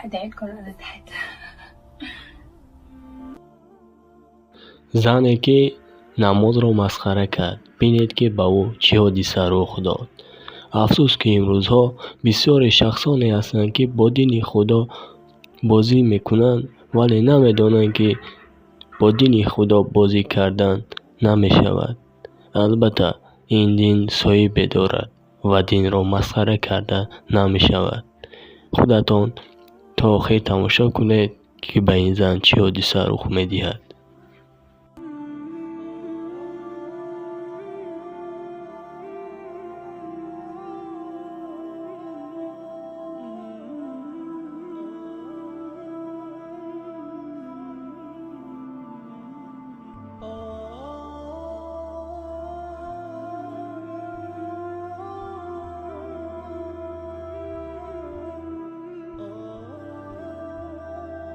ادعي لكم انا تحت. Зане ки намозро масхара кард, бинед, ки ба ӯ чӣ ҳодиса рух дод. Афсӯс, ки имрӯзҳо бисёре шахсоне ҳастанд, ки бо дини Худо бозӣ мекунанд, вале намедонанд, ки бо дини Худо бозӣ кардан намешавад. Албатта, ин дин соҳибе дорад ва динро масхара карда намешавад. Худатон то охир тамошо кунед, ки ба ин зан чӣ ҳодиса рух медиҳад.